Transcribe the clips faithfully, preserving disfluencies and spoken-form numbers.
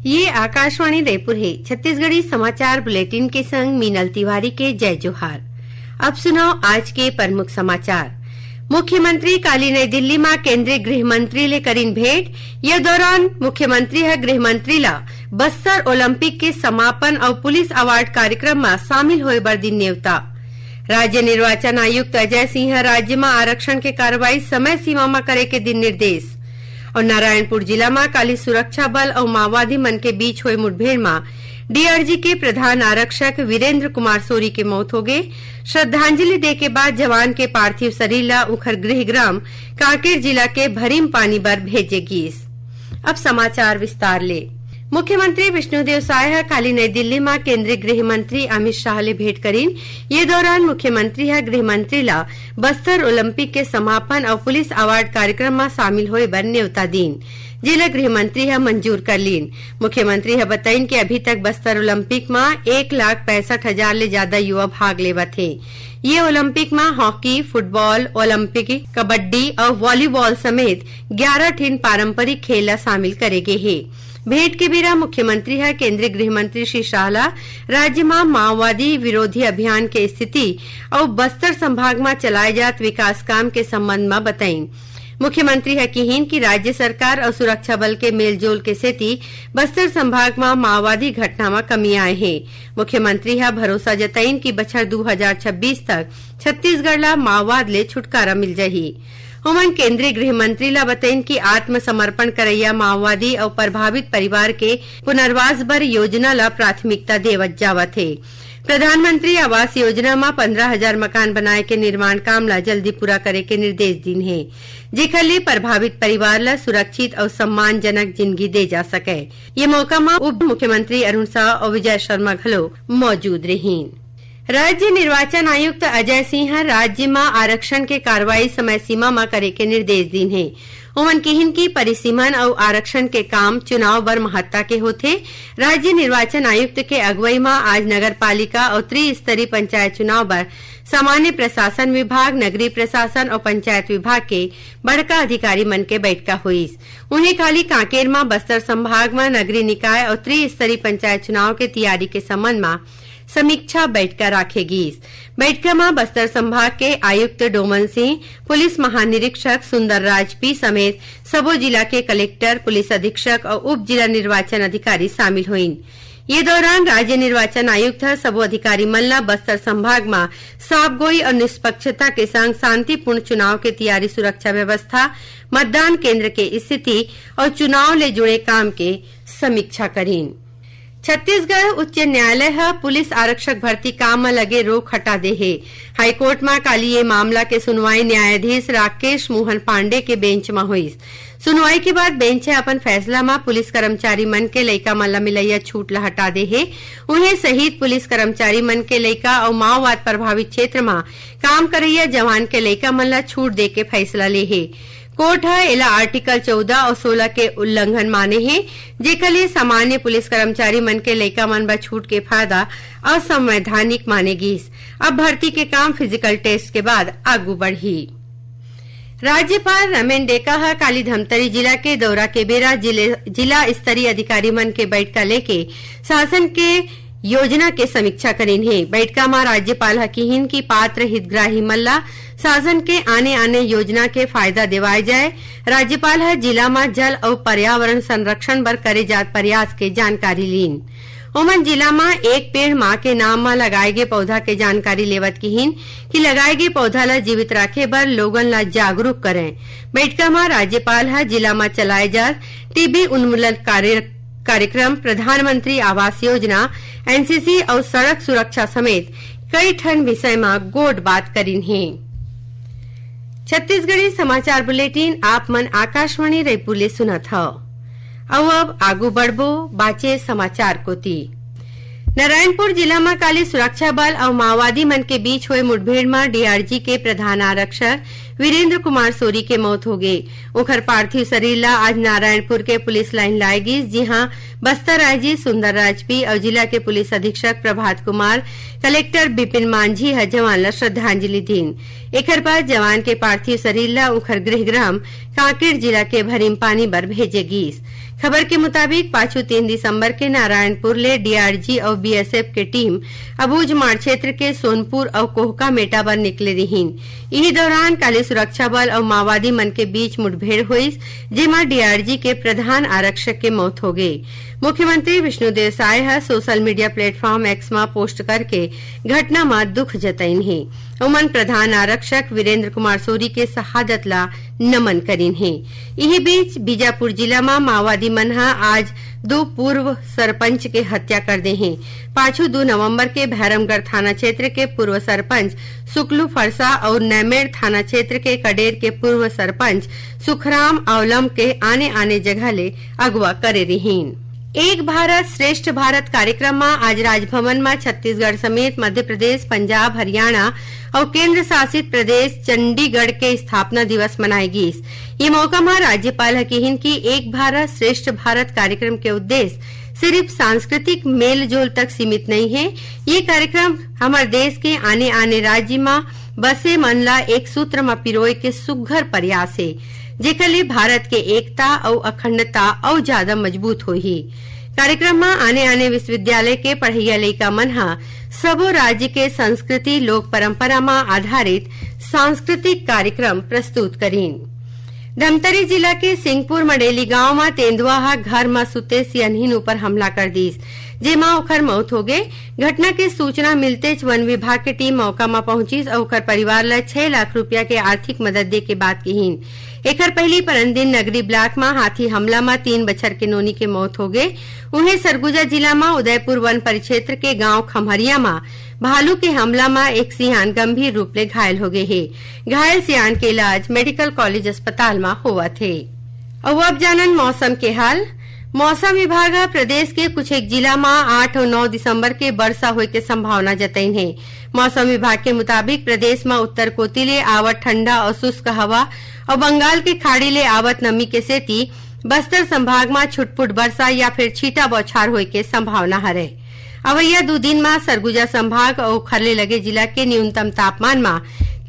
ये आकाशवाणी रायपुर हे। छत्तीसगढ़ी समाचार बुलेटिन के संग मीनल तिवारी के जय जोहार। अब सुनव आज के प्रमुख समाचार। मुख्यमंत्री काली नई दिल्ली म केंद्रीय गृह मंत्री ले करिन भेंट। ये दौरान मुख्यमंत्री ह गृह मंत्री ला बस्तर ओलंपिक के समापन अउ पुलिस अवार्ड कार्यक्रम म शामिल होए बर दिन नेवता। राज्य निर्वाचन आयुक्त अजय सिंह ह राज्य म आरक्षण के कार्रवाई समय सीमा म करे के दिन निर्देश। अउ नारायणपुर जिला म काली सुरक्षा बल अउ माओवादी मन के बीच होए मुठभेड़ म डीआरजी के प्रधान आरक्षक वीरेंद्र कुमार सोरी के मौत होगे। श्रद्धांजलि दे के बाद जवान के पार्थिव शरीर ला उखर गृह ग्राम कांकेर जिला के भरीम पानी बर भेजे गीस। अब समाचार विस्तार ले। मुख्यमंत्री विष्णुदेव साय ह काली नई दिल्ली म केंद्रीय गृह मंत्री अमित शाह ले भेंट करिन। ये दौरान मुख्यमंत्री ह गृह मंत्री ला बस्तर ओलंपिक के समापन अउ पुलिस अवार्ड कार्यक्रम म शामिल होए बर नेवता दीन, जेला गृह मंत्री ह मंजूर कर लीन। मुख्यमंत्री ह बताइन कि अभी तक बस्तर ओलंपिक म एक लाख पैंसठ हजार ले ज्यादा युवा भाग लेवत हे। ये ओलंपिक म हॉकी, फुटबॉल, ओलंपिक, कबड्डी अउ वॉलीबॉल समेत ग्यारह ठिन पारंपरिक खेल ला शामिल करे गे हे। भेंट के बेरा मुख्यमंत्री ह केंद्रीय गृह मंत्री श्री शाह ला राज्य म माओवादी विरोधी अभियान के स्थिति अउ बस्तर संभाग म चलाए जात विकास काम के संबंध म बताइन। मुख्यमंत्री ह किहीन कि राज्य सरकार अउ सुरक्षा बल के मेलजोल के सेती बस्तर संभाग म माओवादी घटना म कमी आए हे। मुख्यमंत्री ह भरोसा जताइन कि बछर दू हजार छब्बीस तक छत्तीसगढ़ ला माओवाद ले छुटकारा मिल जाही। ओमन केंद्रीय गृह मंत्री ला बतइन कि आत्मसमर्पण करइया माओवादी अउ प्रभावित परिवार के पुनर्वास बर योजना ला प्राथमिकता देवत जावत हे। प्रधानमंत्री आवास योजना म पंद्रह हजार मकान बनाए के निर्माण काम ला जल्दी पूरा करे के निर्देश दीन हे, जेखर ले प्रभावित परिवार ला सुरक्षित अउ सम्मानजनक जिंदगी दे जा सकय। ये मौका म उप मुख्यमंत्री अरुण साव अउ विजय शर्मा घलो मौजूद रहिन। राज्य निर्वाचन आयुक्त अजय सिंह ह राज्य म आरक्षण के कार्रवाई समय सीमा म करे के निर्देश दीन हे। ओमन किहिन कि परिसीमन अउ आरक्षण के काम चुनाव बर महत्ता के होथे। राज्य निर्वाचन आयुक्त के अगुवई म आज नगर पालिका अउ त्रिस्तरीय पंचायत चुनाव बर सामान्य प्रशासन विभाग, नगरीय प्रशासन अउ पंचायत विभाग के बड़का अधिकारी मन के बैठका होइस। उहें, खाली कांकेर म बस्तर संभाग म नगरीय निकाय अउ त्रिस्तरीय पंचायत चुनाव के तियारी के संबंध म समीक्षा बैठका राखे गीस। बैठका म बस्तर संभाग के आयुक्त डोमन सिंह, पुलिस महानिरीक्षक सुंदरराज पी समेत सबो जिला के कलेक्टर, पुलिस अधीक्षक अउ उप जिला निर्वाचन अधिकारी शामिल होइन। ये दौरान राज्य निर्वाचन आयुक्त ह सबो अधिकारी मन ला बस्तर संभाग म साफगोई अउ निष्पक्षता के संग शांतिपूर्ण चुनाव के तियारी, सुरक्षा व्यवस्था, मतदान केंद्र के स्थिति अउ चुनाव ले जुड़े काम के समीक्षा करिन। छत्तीसगढ़ उच्च न्यायालय ह पुलिस आरक्षक भर्ती काम म लगे रोक हटा दे हे। हाईकोर्ट म काली ये मामला के सुनवाई न्यायाधीश राकेश मोहन पांडे के बेंच म होइस। सुनवाई के बाद बेंच ह अपन फैसला म पुलिस कर्मचारी मन के लइका मन ल मिलइया छूट ल हटा दे हे। उहें, शहीद पुलिस कर्मचारी मन के लइका अउ माओवाद प्रभावित क्षेत्र म काम करइया जवान के लइका मन ल छूट दे के फैसला ले हे। कोर्ट ह एला आर्टिकल चौदह अउ सोलह के उल्लंघन माने हे, जेकर ले सामान्य पुलिस कर्मचारी मन के लइका मन बर छूट के फायदा असंवैधानिक माने गीस। अब भर्ती के काम फिजिकल टेस्ट के बाद आगू बढ़ही। राज्यपाल रमेन डेका ह काली धमतरी जिला के दौरा के बेरा जिले, जिला स्तरीय अधिकारी मन के बैठका लेके शासन के योजना के समीक्षा करिन हे। बैठका म राज्यपाल ह किहिन कि पात्र हितग्राही मन ला शासन के आने-आने योजना के फायदा देवाए जाए। राज्यपाल ह जिला म जल अउ पर्यावरण संरक्षण बर करे जात प्रयास के जानकारी लीन। ओमन जिला म एक पेड़ मां के नाम म लगाए गे पौधा के जानकारी लेवत किहिन कि लगाए गे पौधा ला जीवित राखे बर लोगन ला जागरूक करय। बैठका म राज्यपाल ह जिला म चलाए जात टीबी उन्मूलन कार्य कार्यक्रम, प्रधानमंत्री आवास योजना, एनसीसी अउ सड़क सुरक्षा समेत कई ठन विषय म गोठ बात करिन हे। छत्तीसगढ़ी समाचार बुलेटिन आप मन आकाशवाणी रायपुर ले सुनत हव। अउ अब आगू बढ़बो बाचे समाचार कोति। नारायणपुर जिला म काली सुरक्षा बल अउ माओवादी मन के बीच होए मुठभेड़ म डीआरजी के प्रधान आरक्षक वीरेंद्र कुमार सोरी के मौत होगे। उंखर पार्थिव शरीर ला आज नारायणपुर के पुलिस लाइन लाए गिस, जिहां बस्तर आईजी सुंदर राजपी अउ जिला के पुलिस अधीक्षक प्रभात कुमार, कलेक्टर बिपिन मांझी ह जवान ला श्रद्धांजलि दीन। एखर बाद जवान के पार्थिव शरीर ला उंखर गृह ग्राम कांकेर जिला के भरीम पानी बर भेजे गिस। खबर के मुताबिक, पाछू तीन दिसंबर के नारायणपुर ले डीआरजी अउ बीएसएफ के टीम अबूझमाड़ क्षेत्र के सोनपुर अउ कोहका मेटा बर निकले रिहीन। इही दौरान काली सुरक्षा बल अउ माओवादी मन के बीच मुठभेड़ होइस, जेमा डीआरजी के प्रधान आरक्षक के मौत होगे। मुख्यमंत्री विष्णुदेव साय ह सोशल मीडिया प्लेटफॉर्म एक्स म पोस्ट करके घटना म दुख जतइन हे। ओमन प्रधान आरक्षक वीरेंद्र कुमार सोरी के शहादत ला नमन करिन हे। इही बीच, बीजापुर जिला म माओवादी मन ह आज दू पूर्व सरपंच के हत्या कर दे हे। पाछू दू नवंबर के भैरमगढ़ थाना क्षेत्र के पूर्व सरपंच सुकलू फरसा अउ नैमेड़ थाना क्षेत्र के कडेर के पूर्व सरपंच सुखराम अवलम के आने-आने जगह ले अगवा करे रिहीन। एक भारत श्रेष्ठ भारत कार्यक्रम म आज राजभवन म छत्तीसगढ़ समेत मध्य प्रदेश, पंजाब, हरियाणा अउ केंद्र शासित प्रदेश चंडीगढ़ के स्थापना दिवस मनाए गीस। ये मौका म राज्यपाल ह किहिन कि एक भारत श्रेष्ठ भारत कार्यक्रम के उद्देश्य सिर्फ सांस्कृतिक मेल जोल तक सीमित नइ हे। ये कार्यक्रम हमर देश के आने-आने राज्य म बसे मन ला एक सूत्र म पिरोए के सुघ्घर प्रयास हे, जेकर ले भारत के एकता अउ अखंडता अउ जादा मजबूत होही। कार्यक्रम म आने-आने विश्वविद्यालय के पढ़इया लइका मन ह सबो राज्य के संस्कृति, लोक परंपरा म आधारित सांस्कृतिक कार्यक्रम प्रस्तुत करिन। धमतरी जिला के सिंहपुर मडेली गांव म तेंदुआ ह घर म सुते सियनहिन ऊपर हमला कर दीस, जेमा ओखर मौत होगे। घटना के सूचना मिलतेच वन विभाग के टीम मौका म पहुंचिस अउ ओखर परिवार ल छह लाख रुपया के आर्थिक मदद दे के बात किहीन। एखर पहिली परनदिन नगरी ब्लॉक म हाथी हमला म तीन बछर के नोनी के मौत होगे। उहें, सरगुजा जिला म उदयपुर वन परिक्षेत्र के गांव खम्हरिया म भालू के हमला म एक सियान गंभीर रूप ले घायल होगे हे। घायल सियान के इलाज मेडिकल कॉलेज अस्पताल म होवत हे। अउ अब जानन मौसम के हाल। मौसम विभाग ह प्रदेश के कुछ एक जिला म आठ अउ नौ दिसंबर के बरसा होए के संभावना जतइन हे। मौसम विभाग के मुताबिक, प्रदेश म उत्तर कोति ले आवत ठंडा अउ शुष्क हवा अउ बंगाल के खाड़ी ले आवत नमी के सेती बस्तर संभाग म छुटपुट बरसा या फिर छींटा बौछार होए के संभावना हरे। अवइया दू दिन म सरगुजा संभाग अउ ओखर ले लगे जिला के न्यूनतम तापमान म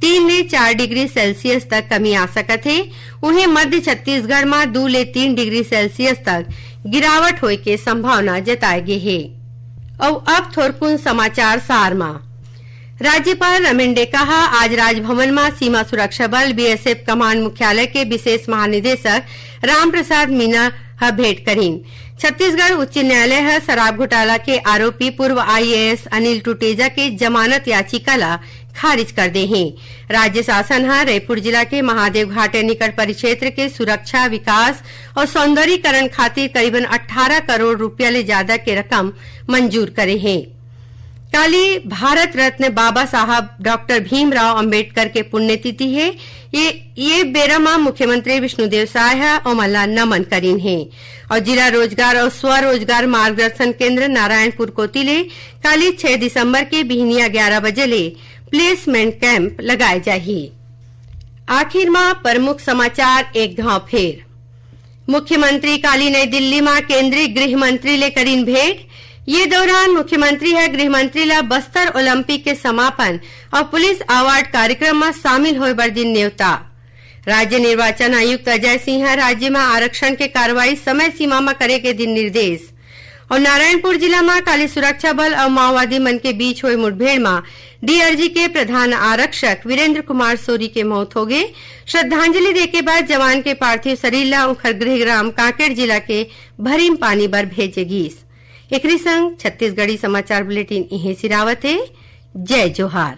तीन ले चार डिग्री सेल्सियस तक कमी आ सकत हे। उहें, मध्य छत्तीसगढ़ म दू ले तीन डिग्री सेल्सियस तक गिरावट होए के संभावना जताए गे हे। अउ अब थोरकुन समाचार सार म। राज्यपाल रमेन डेका ह आज राजभवन म सीमा सुरक्षा बल, बीएसएफ, कमांड मुख्यालय के विशेष महानिदेशक रामप्रसाद मीना ह भेंट करिन। छत्तीसगढ़ उच्च न्यायालय ह शराब घोटाला के आरोपी पूर्व आईएएस अनिल टुटेजा के जमानत याचिका ला खारिज कर दे हे। राज्य शासन ह रईपुर जिला के महादेव घाट निकट परिक्षेत्र के सुरक्षा, विकास अउ सौंदर्यीकरण खातिर करीबन अट्ठारह करोड़ रुपया ले जादा के रकम मंजूर करे हे। काली भारत रत्न बाबा साहब डॉक्टर भीमराव अंबेडकर के पुण्यतिथि हे। ये, ये बेरा म मुख्यमंत्री विष्णुदेव साय ह ओमन ला नमन करिन हे। अउ जिला रोजगार अउ स्वरोजगार मार्गदर्शन केंद्र नारायणपुर कोति ले काली छह दिसंबर के बिहनिया ग्यारह बजे ले प्लेसमेंट कैंप लगाए जाही। आखिर म प्रमुख समाचार एक घाव फेर। मुख्यमंत्री काली नई दिल्ली म केंद्रीय गृह मंत्री ले करिन भेंट। ये दौरान मुख्यमंत्री ह गृह मंत्री ला बस्तर ओलंपिक के समापन अउ पुलिस अवार्ड कार्यक्रम म शामिल होए बर दिन नेवता। राज्य निर्वाचन आयुक्त अजय सिंह ह राज्य म आरक्षण के कार्रवाई समय सीमा म करे के दिन निर्देश। अउ नारायणपुर जिला म काली सुरक्षा बल अउ माओवादी मन के बीच होए मुठभेड़ म डीआरजी के प्रधान आरक्षक वीरेंद्र कुमार सोरी के मौत होगे। श्रद्धांजलि देके बाद जवान के पार्थिव शरीर ला उंखर गृहग्राम कांकेर जिला के भरीम पानी बर भेजे गीस। एकरी संग छत्तीसगढ़ी समाचार बुलेटिन इहें सिरावत हे। जय जोहार।